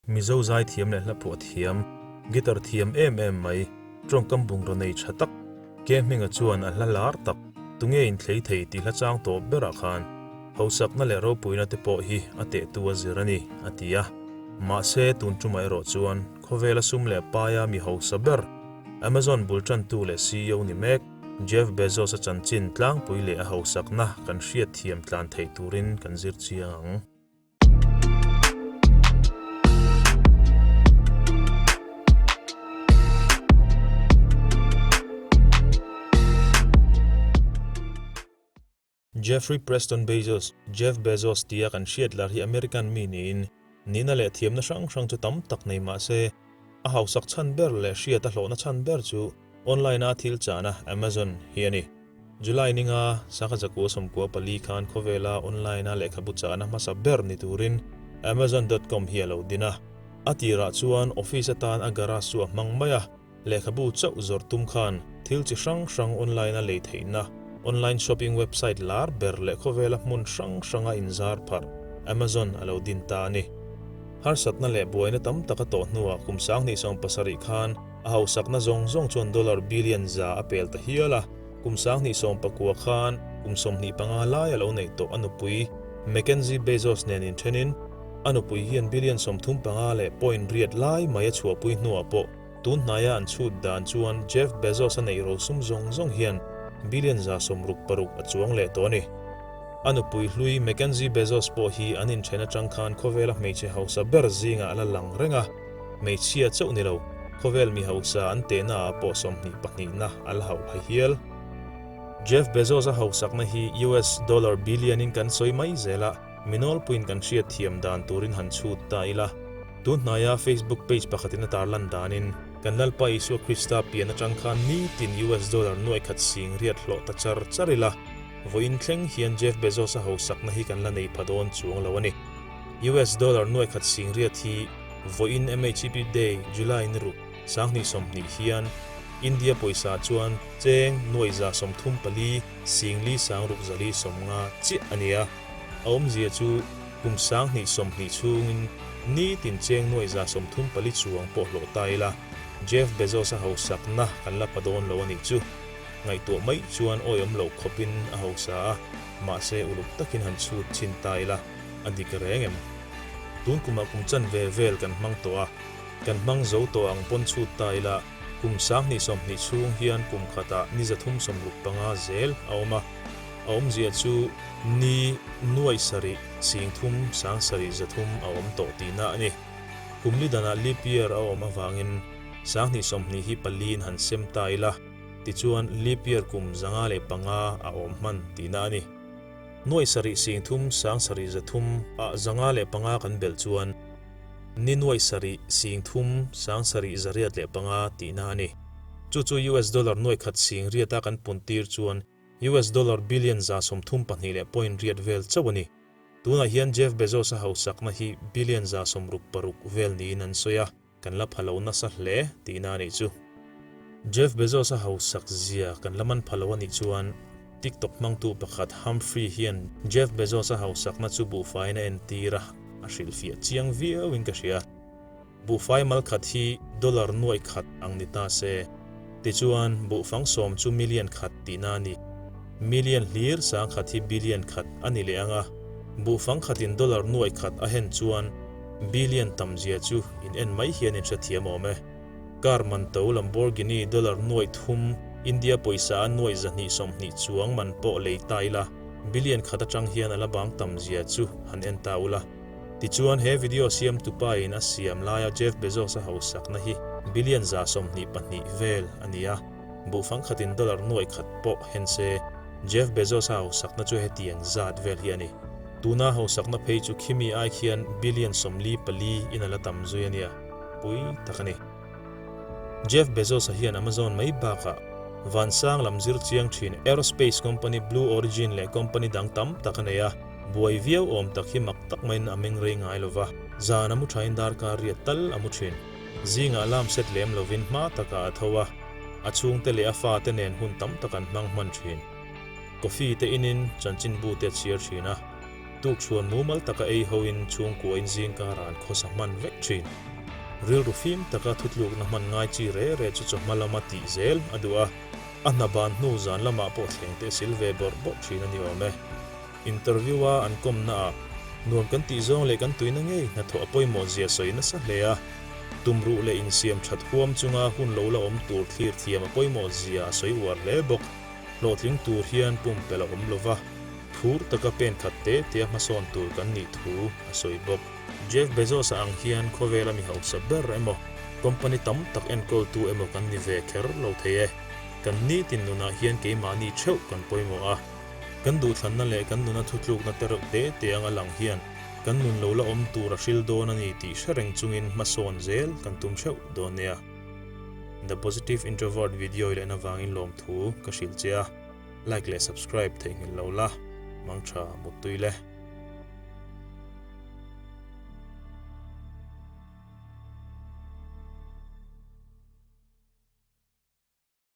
Mizo zaithiam leh hlaphuah thiam, guitar thiam em em mai, tawngkam bungraw nei tha tak, Ke Hminga chuan a hla lar tak, tunge inthlei thei tih hla chang tawp berah khan hausakna leh ropuina te pawh hi a tehtu a zir a ni, a ti a. Mahse, tun tumah erawh chuan khawvela sum leh paia mi hausa ber, Amazon bul tantu leh ceo ni mek, Jeff Bezos-a chanchin tlangpui leh a hausakna kan hriatthiam tlan theih turin kan zir chiang ang. Jeffrey Preston Bezos, Jeff Bezos tia kan hriat lar hi American mi niin, nihna leh thiamna hrang hrang chu tam tak nei mah se, a hausak chhan ber leh hriat a hlawhna chhan ber chu Online-a thil chahna Amazon hi a ni. July ninga sangha zakua 94 khan khawvela online-a lehkhabu chahna hmasa ber ni turin Amazon dot com hi a lo din a. A tirah chuan office atan a garage chu a hmang mai a, lehkhabu chauh zawrh tum khan thil chi hrang hrang online-a lei theihna online shopping website lar ber leh khawvela hmun hrang hranga inzar pharh Amazon a lo din ta a ni. Harsatna leh buaina tam tak a tawh hnuah kum 2017 khan A hausakna zawng zawng chuan dollar billion za a pel ta hial a, kum 2019 khan kum 25 lai a lo neih tawh a nupui Mackenzie Bezos nen inthenin a nupui hian billion 35 leh point riat lai mai a chhuahpui hnuah pawh tun hnaia an chhut dan chuan Jeff Bezos a neih rosum zawng zawng hian billion 66 a chuang leh tawh a ni. A nupui hlui Mackenzie Bezos pawh hi an inthen atang khan khawvela hmeichhe hausa ber zingah a la lang reng a. Hmeichhia chauh ni lo, khawvel mi hausa an tehna ah pawh 22 na a la hauh pha hial. Jeff Bezos a hausakna hi US dollar billion in kan sawi mai zel a, mi nawlpuiin kan hriat thiam dan turin han chhut ta ila. Tun hnaia Facebook page pakhatin a tarlan danin, kan Lalpa Isua Krista pian atang khan nitin US dollar nuaikhat sing riat hlawh ta char char ila, vawiin thleng hian Jeff Bezos a hausakna hi kan la nei pha dawn chuang lo a ni. US dollar nuaikhat sing riat hi Vawiin MHEP Day, July ni ruk, 2020 hian India pawisa chuan cheng 134 singli sangruk zali 50 chiah a ni a. A awmzia chu kum 2020 chhungin nitin cheng 134 chuang pawh hlawh ta ila, Jeff Bezos-a hausakna kan la pa dawn lo a nih chu. Ngaihtuah mai chuan awihawm loh khawpin a hausa a, mahse uluk takin han chhut chhin ta ila a dik reng em? Tun kumah kum chanve vel kan hmang tawh a, kan hmang zo tawh ang pawn chhut ta ila, kum 2020 chhung hian kum khatah ni 365 zel a awm a, a awmzia chu ni nuaih sarih 30 700 a awm tawh tihna a ni. Kum li danah leap year a awm avangin 2020 hi paliin han sem ta ila, tichuan leap year kum 505 a awm hman tihna a ni. Nuaih sarih 30 700 ah 505 kan belh chuan ni nuaih sarih 30 705 tihna a ni. Chu chu US dollar nuaih khat sing riata kan pun tir chuan US dollar billion 132 leh point riat vel chauh a ni. Tunah hian Jeff Bezos-a hausakna hi billion 66 vel niin an sawi a. Kan la pha lo nasa hle tihna a nih chu. Jeff Bezos a hausak zia kan la man pha lo a nih chuan TikTok hmangtu pakhat Humphrey hian Jeff Bezos a hausakna chu buhfaiin a entir a, a hrilhfiah chiang viauin ka hria. Buhfai mal khat hi dollar nuaih khat ang ni ta se, tichuan buhfang sawm chu million khat tihna a ni. Million hlir sang khat hi billion khat a ni leh ang a, buhfang khatin dollar nuaih khat a hen chuan Billion tam zia chu in en mai hian in hrethiam awm e. Car man to Lamborghini dollar nuaih thum India pawisa a nuaih 220 chuang man pawh lei ta ila, billion khat atang hian a la bang tam zia chu han en ta ula. Tichuan he video siam tupa in a siam laia Jeff Bezos a hausakna hi billion 122 vel a ni a, buhfang khatin dollar nuaih khat pawh hen se Jeff Bezos a hausakna chu hetiang zat vel hi a ni. Tuna hausakna phei chu khimi ai khian billion 44 in a la tam zui a nia, pui tak a ni. Jeff Bezos-a hian Amazon mai bakah vansang lam zir chiang thin aerospace company Blue Origin leh company dang tam tak a nei a, buai viau awm tak hi mak tak maiin a meng rei ngai lova, zan a mu thain darkar riat tal a mu thin. Zingah alarm set lem lovin hma takah a tho a, a chhungte leh a fate nen hun tam tak an hmang hman thin. Coffee te inin chanchinbu te a chhiar thin a. Tukchhuan mumal taka ei hoin chhungkuain zingkarah an khawsa hman vek thin. Rilru fim taka thutlukna hman ngai chi re re chu chawhma lama tih zel a duh a, a hna ban hnu zan lamah pawh thleng te sil ve bawrh bawrh thin a ni awm e. Interview-a an kawmnaah nuam kan tih zawng leh kan tuina ngei hnathawh a pawimawh zia sawi nasa hle a, tumruh leh insiam that huam chunga hun lo la awm tur thlir thiam a pawimawh zia a sawi uar hle bawk. Hlawhtling tur hian pumpelh a awm lova, phur taka pen khat te tea hmasawn tur kan nih thu a sawi bawk. Jeff Bezos-a ang hian khawvela mi hausa ber emaw, company tam tak enkawltu emaw kan ni ve kher lo thei e. Kan nitin nunah hian keimahni theuh kan pawimawh a. Kan duhthlanna leh kan nuna thutlukna te reuh te te anga lang hian kan nun lo la awm tur a hril dawn a ni tih hre reng chungin hmasawn zel kan tum theuh dawn nia. The Positive Introvert video i lehna vangin lawmthu ka hrilh che a, like leh subscribe theihnghilh lo la, mangtha muttui le.